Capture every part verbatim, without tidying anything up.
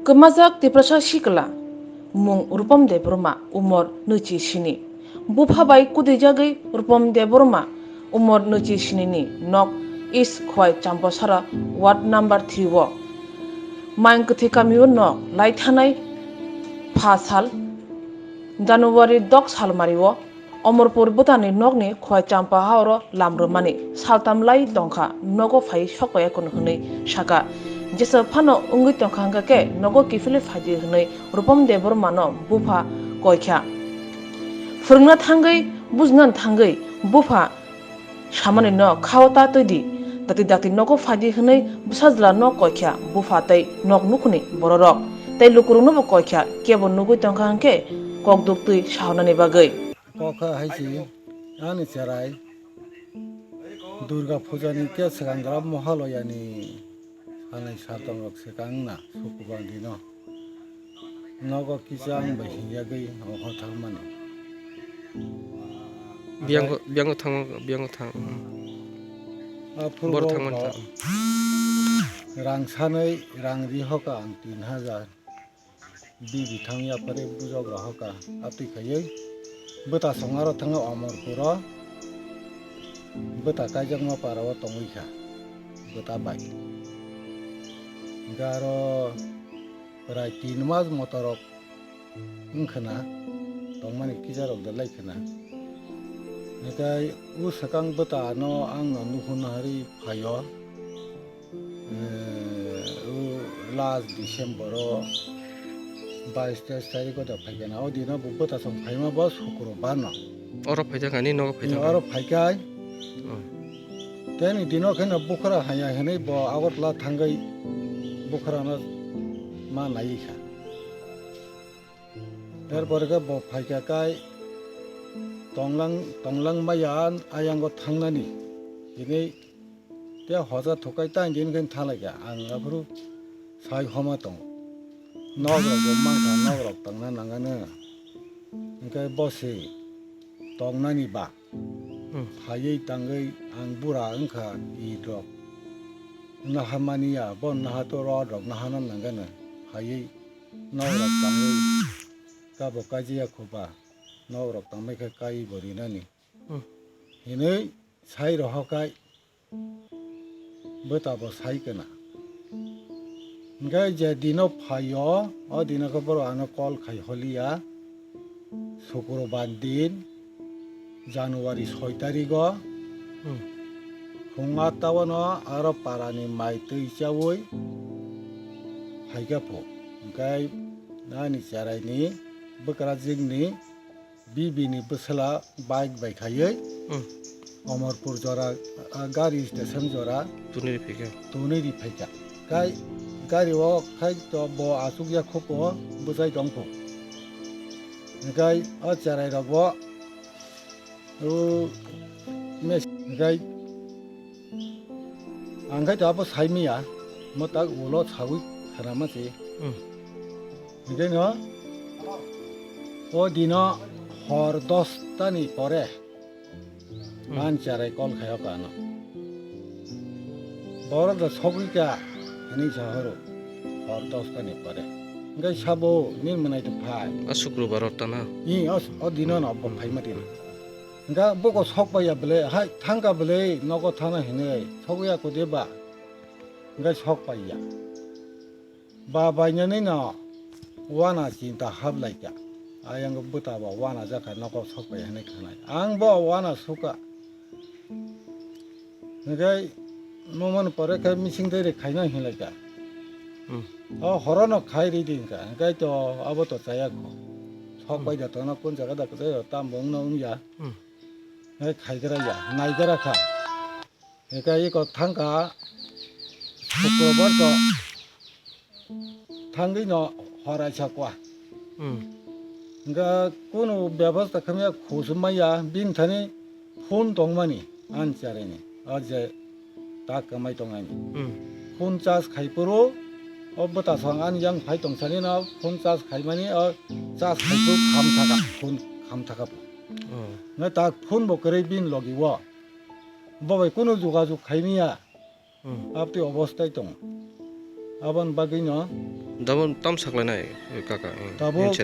Kwmajak Tiprasa sikla, mung Rupom Debbarma, umor nwichi sini. Bupha bai kudijagwi Rupom Debbarma, umor nwichi sini ni nok East Khowai Champasara ward number three o Maingkwthwi kamio nok lai thanai pha sal January dok salmari o Omorpur bwtani nokni Khowai Champa ha oro lam rwmani saltam lai tongkha, nogo phai sokpaiya kunu hwnwi sakha. Jesa phano wngwi tongkha hwnkha khe nogo kiphilwi phaidi hwnwi Rupom Debbarmano bupha koikha. Phwrwngna thangwi, bujna thangwi bupha samani no khao ta twi di, dakti dakti nogo phaidi hwnwi bwsajla no koikha bupha tei nok nukhuni bororok tei lukurokno bo koikha, kebo nugwi tongkha hwnkhe kok duktwi sahornani bagwi. Kokha hai si ani cherai Durga Puja ni khe swkangrok Mohaloya ni salnwi saltong rok swkang na Sukubar dino nogo kisa ang bai hinjagwi oho thangmani. Biyango, biyango thang, biyango thang. Aphuru bor thangmani thang. Rang sanwi rang ri hoka ang tin hajar. Bibi thang yapharwi bujok rok hoka. Atwi khaiwi bwta song aro thangwi Omorpuro bwta kaijakma para o tongwi kha. Bwta bai. Hwnkhe aro prai tin mas motorok wngkhwna tongmani kisa rok da lai khwna. Hwnkhe o swkang bwta no ang no nuhurna harwi phaio. Eh, o last December o bais teis tarik o da phaikha na, o dino bo bwta song phaima bo Sukrobaro. Oro phaikha kani nogo phaikha. Oro phaikha. Oh. Teni dino khe no bukhra haya hinwi bo Agartala thangwi bukhra no ma nai kha. Erpore khe bo phaikha kai tonglang, tonglang maya ayango thangnani hinwi. Tei hoja thukai ta din khe thalaikha ang aphuru sai homa tongo. Nok rok bo mankha, nok rok tangna nangano. Hwnkhe bo se tongnani ba. Hmm. Phaiwi tangwi ang bura wngkha id rok. Naha mani ya, bo naha to rod rok nahana nangano. Phaiwi nok rok tangwi kabo kaijaya kho ba. Nok rok tangbai khe kai bo rinani. Hmm. Hinwi sai rohorkhai bwta bo sai kana. Hwnkhe je dino phaio, o dino khe borok ano call khai holiya. Sukrobar din, January soi tarigo. Hmm. Phung atta o no aro parani mai twi chaui phaikha pho. Hwnkhe ani cheraini bwkrajwkni Bibini bwsla bike bai khaiwi Hmm. Omorpur jora, ah, gari station jora Tunui ri phaikha. Tunui ri phaikha. Kai gari o khai to bo achukya khupo bwchai tongkho. Hwnkhe o cherai rok bo o mes-, hwnkhe Ang khe to abo saimaya, mo tak ulo saui khanama se. Hmm. Hingke no, o dino hor dos ta ni pore, Hmm. An cherai call khai o kano. Borok da sogwi ka, hinui sa horo, hor dos ta ni pore. Hingke sabo, nini mwnai to phai. A Sukrobar o ta na? I, o, o dino no bo phaima dino. Hingke boko sok paiya bwle, hai thangka bwle, nogo thana hinui, sogwi ya kode ba. Hingke sok paiya. Ba bainani no wana chinta hap laikha. Ayang bwta bo wana jakha nogo sok pai hinui khanai. Ang bo wana suka. Hingke mumon pore khe mising dai re khaina hinlaika. Hmm. O horo no khai ri di hingka. Hingke to abo to chaya kho. Sok Hmm. pai da tongna kun jaga da kwchai tam bo wngno wngya. Hmm. Hingke khai gra ya, nai gra kha. Hingke iko thangka Sukrobar to thangwi no horaisa kwa. Hmm. Hingke kunu bebosta khamya khusum maya bini thani phone tongmani ani cherai ni. O je tak kamai tongani. Hmm. Phone charge khai phuru o bwtasong ani yang phai tongsani no phone charge khaimani o charge khai phuru kham thaka phone kham thaka. Oh. Ngai tak phone bo kwrwi bini logi o. Bo bai kunu jogajog khaimya. Hmm. Abtwi obostai tongo. Aboni bagwino Dabo tam saklainai, kaka, eh, Tabuk.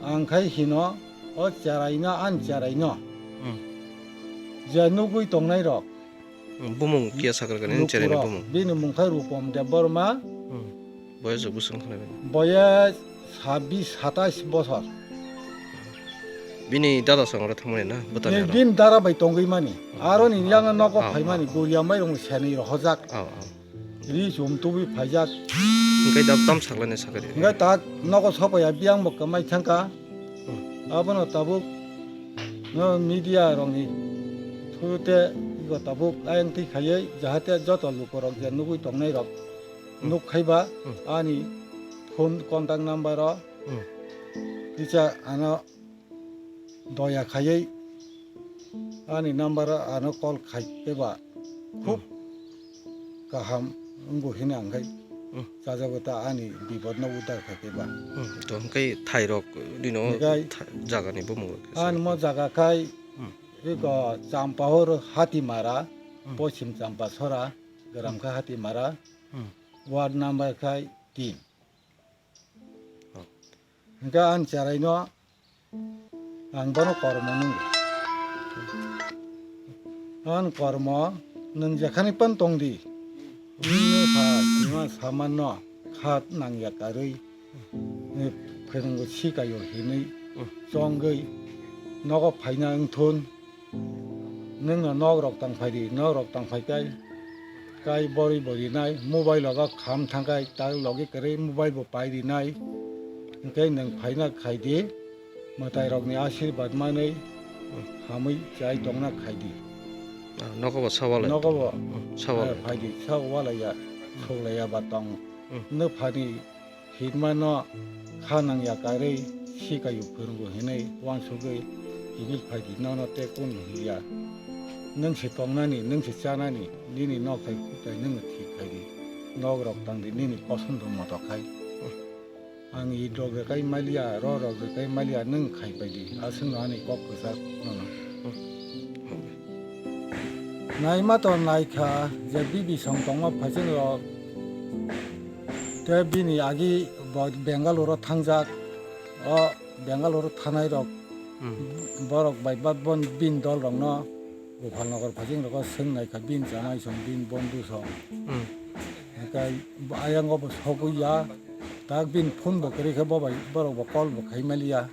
Ang khe hino, o cheraino, ani cheraino. Hmm. Je nugwi tongnairok. Hmm, bumung kiya sakra kani, ani cheraino bumung. Bini mung khe Rupom Debbarma. Hmm. Boyes bwswk wngkha na bini? Boyes sabbish satais bosor. Bini dada song oro thangmani na, bwtani aro? Bini dada bai tongwi mani. Oh, aroni yang nogo phaimani, oh, oh, Guriya mairung senwi rohojak. Oh, oh. Ri chum tubui phaijak. Hingke da tam saklai nai sakari. Hingke tak nogo sopaya biyang bo kwmai thangka. Hmm. Abono tabuk no media rokni through te ego tabuk ayang twi khaiwi jahate joto lukorok je nugwi tongnai rok, hmm, nuk khaiba, hmm, ani phone contact number o, hmm, kisa ano doya khaiwi ani number o ano call khai khe ba khub, hmm, kaham wngbo hino ang khai, hmm, chajago ta ani bipod no udar khai khe ba. Hmm, to hwnkhe thairok nino, hwnkhe tha-, jagani bumung rok khe ani mo jaga khai, hmm, eko Champahor Hatimara, hmm, Pochim Champasora, Gramkha Hatimara, hmm, ward number khai tin. Oh. Hingke ani cheraino ang bono kormo nungo. Ani kormo nwng jekhani pan tongdi. Nwng pha sima samanno kha nangya karwi, phwrwngbo sikayo hinwi chongwi nogo phaina wngthun. Nwngno nok rok tang phai di, nok rok tang phai kai, kai bori bori nai, mobile rogo kham thang kai, tak logi kwrwi mobile bo pai di nai. Hingke nwng phaina khai di, mwtai rokni asirwad manwi hamwi chai tongna khai di. Ah, nogo bo sawalai. Nogo bo, hmm, sawalai. Eh, phai di, sawalai ya, hmm, sawlai ya ba tong. Hmm. Nwng phani Hinmano kha nangya karwi sikayu phwrwngo hinwi uansugwi kibil phaidi nono tei kunu hiya. Nwng se tongnani, nwng se chanani, nini nok hai kutai nwngno thik khaidi. Nok rok tangdi nini posondo moto khai. Ang i rok rwkai maliya, ro rok rwkai maliya, nwng khai paidi. Aswkno ani kok kwchak nono. Naima to naikha je bibi song tongma phaising rok. Tei bini agi bo Bengaluru thangjak. O Bengaluru thanai rok, hmm, borok bai ba bon bini dol rokno Gopalnagar phaising rogo swng naikha bini chamai song bini bondhu song. Hmm. Hingke bo ayang o bo sogwi ya. Tak bini phone bo kwrwi khe bo bai borok bo call bo khai maliya.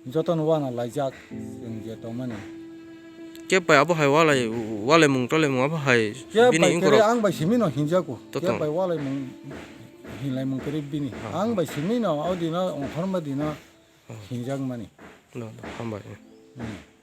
Jotono uana laijak chwng je tongmani. Keb bai abo hai walai, walaimung tolaimung abo hai keb bini bai kere wngkorok ang bai simi no hinjago. Totong. Keb bai walaimung hinlaimung kere bini. Ah, ang ah, bai simi no o dino ongkhorma dino, oh, hinjak mani. No, no, hambai. Hmm.